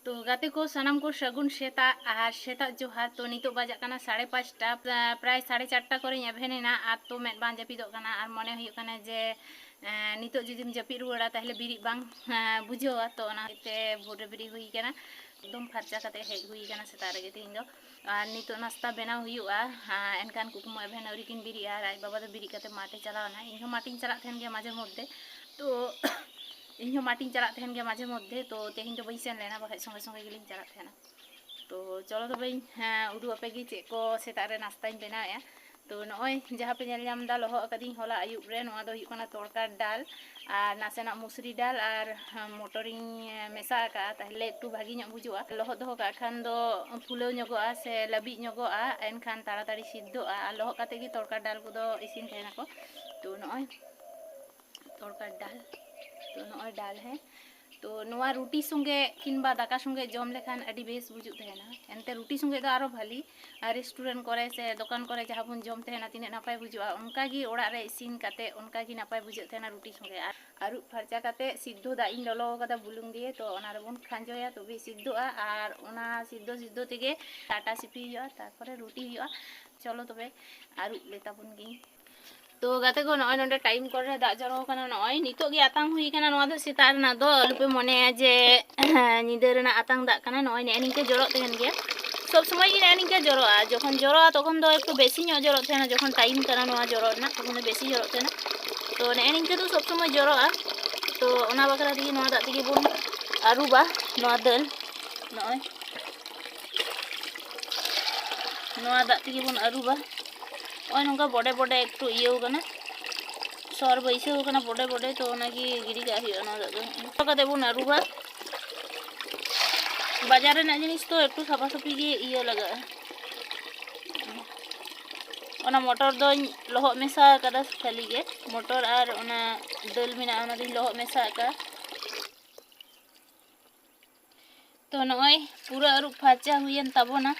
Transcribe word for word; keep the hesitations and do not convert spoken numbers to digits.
ᱛᱚ ᱜᱟᱛᱮ ᱠᱚ, ᱥᱟᱱᱟᱢ ᱠᱚ ᱥᱟᱹᱜᱩᱱ ᱥᱮᱛᱟᱜ ᱟᱨ ᱥᱮᱛᱟᱜ ᱡᱚᱦᱟᱨ᱾ ᱛᱚ ᱱᱤᱛᱚᱜ ᱵᱟᱡᱟᱜ ᱠᱟᱱᱟ ᱥᱟᱲᱮ ᱯᱟᱸᱪᱴᱟ, ᱯᱨᱟᱭ ᱥᱟᱲᱮ ᱪᱟᱨᱴᱟ ᱠᱚᱨᱮᱧ ᱮᱵᱷᱮᱱ ᱮᱱᱟ᱾ ᱟᱨ ᱛᱚ ᱢᱮᱫ ᱵᱟᱝ ᱡᱟᱹᱯᱤᱫᱚᱜ ᱠᱟᱱᱟ, ᱟᱨ ᱢᱚᱱᱮ ᱦᱩᱭᱩᱜ ᱠᱟᱱᱟ ᱡᱮ ᱮᱸ, ᱱᱤᱛᱚᱜ ᱡᱩᱫᱤᱢ ᱡᱟᱹᱯᱤᱫ ᱨᱩᱣᱟᱹᱲᱟ, ᱛᱟᱦᱞᱮ ᱵᱤᱨᱤᱫ ᱵᱟᱝ ᱮᱸ, ᱵᱩᱡᱷᱟᱹᱣᱟ᱾ ᱛᱚ ᱚᱱᱟ ᱦᱚᱛᱮᱡ ᱛᱮ ᱵᱷᱳᱨ ᱨᱮ ᱵᱤᱨᱤᱫ ᱦᱩᱭ ᱠᱟᱱᱟ, ᱮᱠᱫᱚᱢ ᱯᱷᱟᱨᱪᱟ ᱠᱟᱛᱮ ᱦᱮᱡ ᱦᱩᱭ ᱠᱟᱱᱟ ᱥᱮᱛᱟᱜ ᱨᱮᱜᱮ ᱛᱮᱦᱮᱧ ᱫᱚ᱾ ᱟᱨ ᱱᱤᱛᱚᱜ ᱱᱟᱥᱛᱟ ᱵᱮᱱᱟᱣ ᱦᱩᱭᱩᱜᱼᱟ᱾ ᱟᱸ, ᱮᱱᱠᱷᱟᱱ ᱠᱩᱠᱢᱩ ᱮᱵᱷᱮᱱ ᱟᱹᱣᱨᱤ ᱠᱤᱱ ᱵᱤᱨᱤᱫᱼᱟ, ᱟᱨ ᱟᱡ ᱵᱟᱵᱟ ᱫᱚ ᱵᱤᱨᱤᱫ ᱠᱟᱛᱮ ᱢᱟᱴᱷᱮ ᱪᱟᱞᱟᱣ ᱮᱱᱟ᱾ ᱤᱧᱦᱚᱸ ᱢᱟᱴᱷᱤᱧ ᱪᱟᱞᱟᱜ ᱛᱟᱦᱮᱱ ᱜᱮᱭᱟ ᱢᱟᱡᱷᱮ ᱢᱚᱫᱽᱫᱷᱮ᱾ ᱛᱚ ᱤᱧᱦᱚᱸ ᱢᱟᱴᱷᱤᱧ ᱪᱟᱞᱟᱜ ᱛᱟᱦᱮᱱ ᱜᱮᱭᱟ ᱢᱟᱡᱷᱮ ᱢᱚᱫᱽᱫᱷᱮ, ᱛᱚ ᱛᱮᱦᱮᱧ ᱫᱚ ᱵᱟᱹᱧ ᱥᱮᱱ ᱞᱮᱱᱟ, ᱵᱟᱠᱷᱟᱡ ᱥᱚᱸᱜᱮ ᱥᱚᱸᱜᱮ ᱜᱮᱞᱤᱧ ᱪᱟᱞᱟᱜ ᱛᱟᱦᱮᱱᱟ᱾ ᱛᱚ ᱪᱚᱞᱚ ᱛᱚᱵᱮᱧ, ᱦᱮᱸ, ᱩᱫᱩᱜ ᱟᱯᱮ ᱜᱮ ᱪᱮᱫ ᱠᱚ ᱥᱮᱛᱟᱜ ᱨᱮ ᱱᱟᱥᱛᱟᱧ ᱵᱮᱱᱟᱣᱮᱫᱼᱟ᱾ ᱛᱚ ᱱᱚᱜᱼᱚᱭ ᱡᱟᱦᱟᱸ ᱯᱮ ᱧᱮᱞ ᱧᱟᱢ ᱮᱫᱟ, ᱞᱚᱦᱚᱫ ᱟᱠᱟᱫᱤᱧ ᱦᱚᱞᱟ ᱟᱹᱭᱩᱵ ᱨᱮ᱾ ᱱᱚᱣᱟ ᱫᱚ ᱦᱩᱭᱩᱜ ᱠᱟᱱᱟ ᱛᱚᱲᱠᱟᱨ ᱰᱟᱞ, ᱟᱨ ᱱᱟᱥᱮᱱᱟᱜ ᱢᱩᱥᱨᱤ ᱰᱟᱞ ᱟᱨ, ᱦᱮᱸ, ᱢᱚᱴᱚᱨᱤᱧ ᱢᱮᱥᱟ ᱟᱠᱟᱫᱼᱟ, ᱛᱟᱦᱞᱮ ᱮᱠᱴᱩ ᱵᱷᱟᱜᱮ ᱧᱚᱜ ᱵᱩᱡᱩᱜᱼᱟ᱾ ᱞᱚᱦᱚᱫ ᱫᱚᱦᱚ ᱠᱟᱜ ᱠᱷᱟᱱ ᱫᱚ ᱯᱷᱩᱞᱟᱹᱣ ᱧᱚᱜᱚᱜᱼᱟ ᱥᱮ ᱞᱟᱹᱵᱤᱫ ᱧᱚᱜᱚᱜᱼᱟ, ᱮᱱᱠᱷᱟᱱ ᱛᱟᱲᱟᱛᱟᱲᱤ ᱥᱤᱫᱽᱫᱷᱚᱜᱼᱟ᱾ ᱟᱨ ᱞᱚᱦᱚᱫ ᱠᱟᱛᱮ ᱜᱮ ᱛᱚᱲᱠᱟᱨ ᱰᱟᱞ ᱠᱚᱫᱚ ᱤᱥᱤᱱ ᱛᱟᱦᱮᱱᱟᱠᱚ᱾ ᱛᱚ ᱱᱚᱜᱼᱚᱭ ᱛᱚᱲᱠᱟᱨ ᱰᱟᱞ, ᱛᱚ ᱱᱚᱜᱼᱚᱭ ᱰᱟᱞ, ᱦᱮᱸ᱾ ᱛᱚ ᱱᱚᱣᱟ ᱨᱩᱴᱤ ᱥᱚᱸᱜᱮ ᱠᱤᱝᱵᱟ ᱫᱟᱠᱟ ᱥᱚᱸᱜᱮ ᱡᱚᱢ ᱞᱮᱠᱷᱟᱱ ᱟᱹᱰᱤ ᱵᱮᱥ ᱵᱩᱡᱩᱜ ᱛᱟᱦᱮᱱᱟ᱾ ᱮᱱᱛᱮ ᱨᱩᱴᱤ ᱥᱚᱸᱜᱮ ᱫᱚ ᱟᱨᱚ ᱵᱷᱟᱞᱤ᱾ ᱟᱨ ᱨᱮᱥᱴᱩᱨᱮᱱᱴ ᱠᱚᱨᱮ ᱥᱮ ᱫᱚᱠᱟᱱ ᱠᱚᱨᱮ ᱡᱟᱦᱟᱸ ᱵᱚᱱ ᱡᱚᱢ ᱛᱟᱦᱮᱱᱟ, ᱛᱤᱱᱟᱹᱜ ᱱᱟᱯᱟᱭ ᱵᱩᱡᱩᱜᱼᱟ, ᱚᱱᱠᱟ ᱜᱮ ᱚᱲᱟᱜ ᱨᱮ ᱤᱥᱤᱱ ᱠᱟᱛᱮ ᱚᱱᱠᱟ ᱜᱮ ᱱᱟᱯᱟᱭ ᱵᱩᱡᱷᱟᱹᱜ ᱛᱟᱦᱮᱱᱟ ᱨᱩᱴᱤ ᱥᱚᱸᱜᱮ᱾ ᱟᱨ ᱟᱹᱨᱩᱵ ᱯᱷᱟᱨᱪᱟ ᱠᱟᱛᱮ ᱥᱤᱫᱽᱫᱷᱚ ᱫᱟᱜ ᱤᱧ ᱞᱚᱞᱚ ᱟᱠᱟᱫᱟ ᱵᱩᱞᱩᱝ ᱫᱤᱭᱮ, ᱛᱚ ᱚᱱᱟ ᱨᱮᱵᱚᱱ ᱠᱷᱟᱸᱡᱚᱭᱟ, ᱛᱚᱵᱮ ᱥᱤᱫᱽᱫᱷᱚᱜᱼᱟ᱾ ᱟᱨ ᱚᱱᱟ ᱥᱤᱫᱽᱫᱷᱚ ᱥᱤᱫᱽᱫᱷᱚ ᱛᱮᱜᱮ ᱟᱴᱟ ᱥᱤᱯᱤ ᱦᱩᱭᱩᱜᱼᱟ, ᱛᱟᱨᱯᱚᱨᱮ ᱨᱩᱴᱤ ᱦᱩᱭᱩᱜᱼᱟ᱾ ᱪᱚᱞᱚ ᱛᱚᱵᱮ ᱟᱹᱨᱩᱵ ᱞᱮ ᱛᱟᱵᱚᱱ ᱜᱤᱧ᱾ ᱛᱚ ᱜᱟᱛᱮ ᱠᱚ, ᱱᱚᱜᱼᱚᱭ ᱱᱚᱰᱮ ᱴᱟᱭᱤᱢ ᱠᱚᱞ ᱨᱮ ᱫᱟᱜ ᱡᱚᱨᱚ ᱠᱟᱱᱟ᱾ ᱱᱚᱜᱼᱚᱭ ᱱᱤᱛᱚᱜ ᱜᱮ ᱟᱛᱟᱝ ᱦᱩᱭ ᱠᱟᱱᱟ᱾ ᱱᱚᱣᱟ ᱫᱚ ᱥᱮᱛᱟᱜ ᱨᱮᱱᱟᱜ ᱫᱚ, ᱟᱞᱚᱯᱮ ᱢᱚᱱᱮᱭᱟ ᱡᱮ ᱧᱤᱫᱟᱹ ᱨᱮᱱᱟᱜ ᱟᱛᱟᱝ ᱫᱟᱜ ᱠᱟᱱᱟ᱾ ᱱᱚᱜᱼᱚᱭ ᱱᱮᱜᱼᱮ ᱱᱤᱝᱠᱟᱹ ᱡᱚᱨᱚᱜ ᱛᱟᱦᱮᱱ ᱜᱮᱭᱟ, ᱥᱚᱵ ᱥᱚᱢᱚᱭ ᱜᱮ ᱱᱮᱜᱼᱮ ᱱᱤᱝᱠᱟᱹ ᱡᱚᱨᱚᱜᱼᱟ᱾ ᱡᱚᱠᱷᱚᱱ ᱡᱚᱨᱚᱜᱼᱟ, ᱛᱚᱠᱷᱚᱱ ᱫᱚ ᱮᱠᱴᱩ ᱵᱮᱥᱤ ᱧᱚᱜ ᱡᱚᱨᱚᱜ ᱛᱟᱦᱮᱱᱟ, ᱡᱚᱠᱷᱚᱱ ᱴᱟᱭᱤᱢ ᱠᱟᱱᱟ ᱱᱚᱣᱟ ᱡᱚᱨᱚᱜ ᱨᱮᱱᱟᱜ, ᱛᱚᱠᱷᱚᱱ ᱫᱚ ᱵᱮᱥᱤ ᱡᱚᱨᱚᱜ ᱛᱟᱦᱮᱱᱟ᱾ ᱛᱚ ᱱᱮᱜᱼᱮ ᱱᱤᱝᱠᱟᱹ ᱫᱚ ᱥᱚᱵ ᱥᱚᱢᱚᱭ ᱡᱚᱨᱚᱜᱼᱟ᱾ ᱛᱚ ᱚᱱᱟ ᱵᱟᱠᱷᱨᱟ ᱛᱮᱜᱮ ᱱᱚᱣᱟ ᱫᱟᱜ ᱛᱮᱜᱮ ᱵᱚᱱ ᱟᱹᱨᱩᱵᱟ ᱱᱚᱣᱟ ᱫᱟᱹᱞ᱾ ᱱᱚᱜᱼᱚᱭ ᱱᱚᱣᱟ ᱫᱟᱜ ᱛᱮᱜᱮ ᱵᱚᱱ ᱟᱹᱨᱩᱵᱟ᱾ ᱱᱚᱜᱼᱚᱭ ᱱᱚᱝᱠᱟ ᱵᱚᱰᱮ ᱵᱚᱰᱮ ᱮᱠᱴᱩ ᱤᱭᱟᱹᱣ ᱠᱟᱱᱟ, ᱥᱚᱨ ᱵᱟᱹᱭᱥᱟᱹᱣ ᱠᱟᱱᱟ ᱵᱚᱰᱮ ᱵᱚᱰᱮ, ᱛᱚ ᱚᱱᱟᱜᱮ ᱜᱤᱰᱤ ᱠᱟᱜ ᱦᱩᱭᱩᱜᱼᱟ ᱱᱚᱣᱟ ᱫᱟᱜ ᱫᱚ᱾ ᱱᱚᱝᱠᱟ ᱠᱟᱛᱮ ᱵᱚᱱ ᱟᱹᱨᱩᱵᱟ᱾ ᱵᱟᱡᱟᱨ ᱨᱮᱱᱟᱜ ᱡᱤᱱᱤᱥ ᱛᱚ ᱮᱠᱴᱩ ᱥᱟᱯᱷᱟ ᱥᱟᱹᱯᱷᱤ ᱜᱮ ᱤᱭᱟᱹ ᱞᱟᱜᱟᱜᱼᱟ᱾ ᱚᱱᱟ ᱢᱚᱴᱚᱨ ᱫᱚᱧ ᱞᱚᱦᱚᱫ ᱢᱮᱥᱟ ᱟᱠᱟᱫᱟ ᱠᱷᱟᱹᱞᱤ ᱜᱮ, ᱢᱚᱴᱚᱨ ᱟᱨ ᱚᱱᱟ ᱫᱟᱹᱞ ᱢᱮᱱᱟᱜᱼᱟ, ᱚᱱᱟ ᱫᱚᱧ ᱞᱚᱦᱚᱫ ᱢᱮᱥᱟ ᱟᱠᱟᱫᱟ᱾ ᱛᱚ ᱱᱚᱜᱼᱚᱭ ᱯᱩᱨᱟᱹ ᱟᱹᱨᱩᱵ ᱯᱷᱟᱨᱪᱟ ᱦᱩᱭᱮᱱ ᱛᱟᱵᱚᱱᱟ᱾